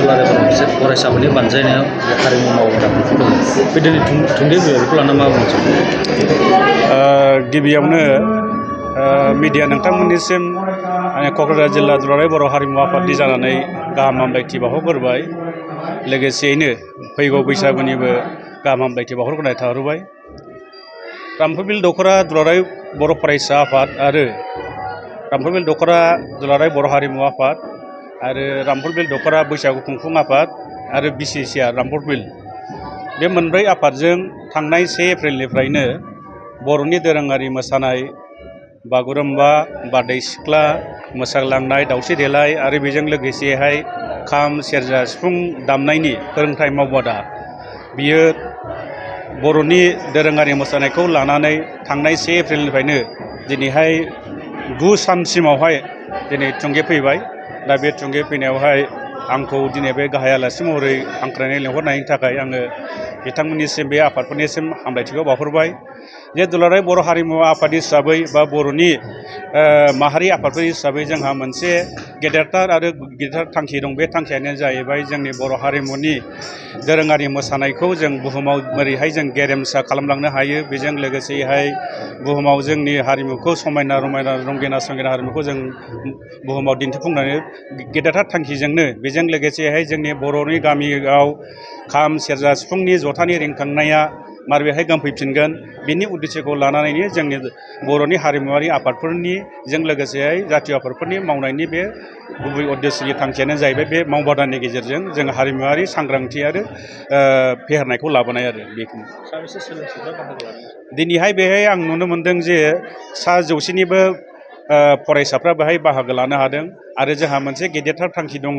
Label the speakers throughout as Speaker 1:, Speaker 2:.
Speaker 1: दुलाराय बर' फरायसाफोरनि बानजायनायाव हारिमु मावबादाफोर दङ बे दिनै थुंगे बिबारखौ लाना मा बुंनो सानो?
Speaker 2: गिबियावनो मिडिया नोंथांमोननिसिम क'क्राझार जिल्ला दुलाराय बर' हारिमु आफादनि जानानै गाहाम हामलायथि बावहरग्रोबाय। लोगोसेयैनो फैगौ बैसागुनिबो गाहाम हामलायथि बावहरग्रोनाय थाहरबाय। रामफलबिल दख'रा दुलाराय बर' फरायसा आफाद आरो रामफलबिल दख'रा दुलाराय बर' हारिमु आफाद आरो रामफलबिल दख'रा बैसागु खुंफुं आफाद आरो BCCA रामफलबिल बे मोनब्रै आफादजों थांनाय 1 एप्रिलनिफ्रायनो बर'नि दोरोङारि मोसानाय बागुरुम्बा, बारदै सिख्ला, मोसाग्लांनाय, दावस्रि देलाय आरो बेजों लोगोसेहाय खाम, सेरजा, सिफुं दामनायनि फोरोंथाइ मावबादा बियो बर'नि दोरोङारि मोसानायखौ लानानै थांनाय 1 एप्रिलनिफ्रायनो दिनैहाय 9 सानसिमावहाय दिनै थुंगे फैबाय। दा बे थुंगे फैनायावहाय आंखौ दिनै बे गाहाय आलासि महरै हांख्रायनाय लेंहरनायनि थाखाय आङो बिथांमोननिसिम बे आफादफोरनिसिम हामलायथिखौ बावहरबाय। जे दुलाराय बर' हारिमु आफाद हिसाबै बा बर'नि माहारि आफादफोर हिसाबै जोंहा मोनसे गेदेरथार आरो गिदिर थांखि दं। बे थांखियानो जाहैबाय जोंनि बर' हारिमुनि दोरोङारि मोसानायखौ जों बुहुमाव बोरैहाय जों गेरेमसा खालामलांनो हायो, बेजों लोगोसेहाय बुहुमाव जोंनि हारिमुखौ समायना रमायना रंगिना संगिना हारिमुखौ जों बुहुमाव दिन्थिफुंनानै गेदेरथार थांखिजोंनो बेजों लोगोसेहाय जोंनि बर'नि गामियाव खाम, सेरजा, सिफुंनि जथानि रिंखांनाया माबोरैहाय गोमफैफिनगोन बिनि उद्देश्यखौ लानानैनो जोंनि बर'नि हारिमुवारि आफादफोरनिजों लोगोसेहाय जातीय आफादफोरनि मावनायनि बे गुबै उद्देश्यनि थांखियानो जाहैबाय बे मावबादानि गेजेरजों जों हारिमुवारि सांग्रांथि आरो फेहेरनायखौ लाबोनाय आरो बेखिनि।
Speaker 1: साबेसे सोलोंसाफ्रा बाहागो लादों?
Speaker 2: दिनैहाय बेहाय आं नुनो मोनदों जे 100निबो फरायसाफ्रा बेहाय बाहागो लानो हादों आरो जोंहा मोनसे गेदेरथार थांखि दङ।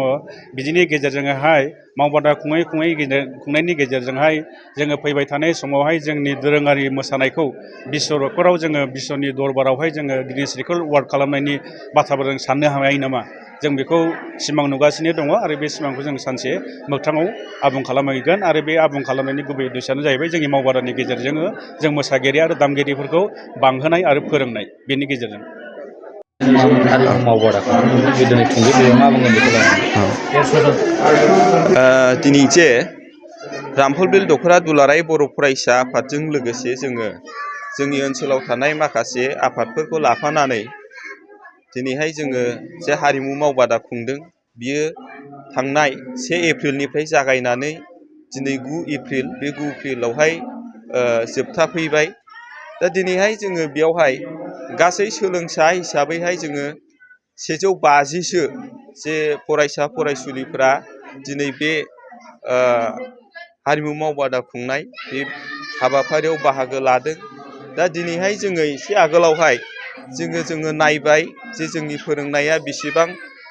Speaker 2: बिदिनि गेजेरजोंहाय मावबादा खुंनायनि गेजेरजोंहाय जोङो फैबाय थानाय समावहाय जोंनि दोरोङारि मोसानायखौ बिश्व दरबाराव जोङो बिश्वनि दरबारावहाय जोङो गिनिस रेकर्ड वार्ड खालामनायनि बाथ्राबो जों साननो हायो नामा, जों बेखौ सिमां नुगासिनो दङ आरो बे सिमांखौ जों सानसे मोगथाङाव आबुं खालामहैगोन। आरो बे आबुं खालामनायनि गुबै उद्देश्यआनो जाहैबाय जोंनि मावबादानि गेजेरजों जों मोसागिरि आरो दामगिरिफोरखौ बांहोनाय आरो फोरोंनाय बेनि गेजेरजों।
Speaker 1: हारिमु मावबादाखौ बे दिनै थुंगे बिबार मा बुंगोन बेखौ लानानै?
Speaker 3: दिनै जे रामफलबिल दख'रा दुलाराय बर' फरायसा आफादजों लोगोसे जोङो जोंनि ओनसोलाव थानाय माखासे आफादफोरखौ लाफानानै दिनैहाय जोङो जे हारिमु मावबादा खुंदों बियो थांनाय 1 एप्रिलनिफ्राय जागायनानै दिनै 9 एप्रिल बे 9 एप्रिलावहाय जोबथा फैबाय। दा दिनैहाय जोङो बेयावहाय गासै सोलोंसा हिसाबैहाय जोङो 150सो जे फरायसा फरायसुलिफ्रा दिनै बे हारिमु मावबादा खुंनाय बे हाबाफारियाव बाहागो लादों। दा दिनैहाय जोङो एसे आगोलावहाय जोङो नायबाय जे जोंनि फोरोंनाया बेसेबां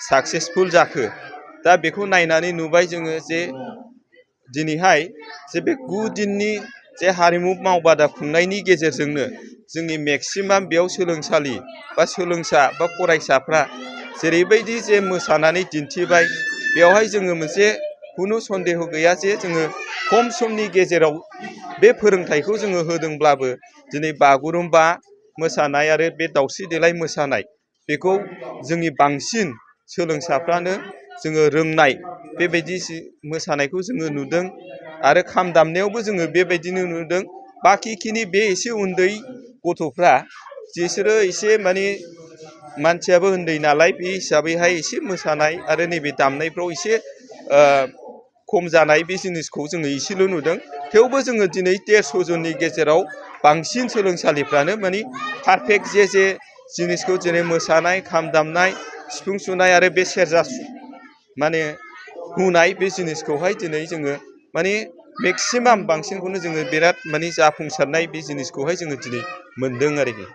Speaker 3: साक्सेसफुल जाखो। दा बेखौ नायनानै नुबाय जोङो जे दिनैहाय जे बे 9 दिननि जे हारिमु मावबादा खुंनायनि गेजेरजोंनो जोंनि मेक्सिमाम बेयाव सोलोंसालि बा सोलोंसा बा फरायसाफ्रा जेरैबायदि जे मोसानानै दिन्थिबाय, बेवहाय जोङो मोनसे खुनु सन्देह गैया जे जोङो खम समनि गेजेराव बे फोरोंथाइखौ जोङो होदोंब्लाबो दिनै बागुरुम्बा मोसानाय आरो बे दावस्रि देलाय मोसानाय बेखौ जोंनि बांसिन सोलोंसाफ्रानो जोङो रोंनाय बेबायदि मोसानायखौ जोङो नुदों। आरो खाम दामनायावबो जोङो बेबायदिनो नुदों। बाखिखिनि बे एसे उन्दै गथ'फ्रा बिसोरो एसे माने मानसियाबो उन्दै नालाय बे हिसाबैहाय एसे मोसानाय आरो नैबे दामनायफ्राव एसे खम जानाय बे जिनिसखौ जोङो एसेल' नुदों। थेवबो जोङो दिनै 150 जननि गेजेराव बांसिन सोलोंसालिफ्रानो माने पारफेक्ट जे जिनिसखौ जेरै मोसानाय, खाम दामनाय, सिफुं सुनाय आरो बे सेरजा माने हुनाय बे जिनिसखौहाय दिनै जोङो माने मेक्सिमाम बांसिनखौनो जोङो बिराद माने जाफुंसारनाय बे जिनिसखौहाय जोङो दिनै मोनदों आरोखि।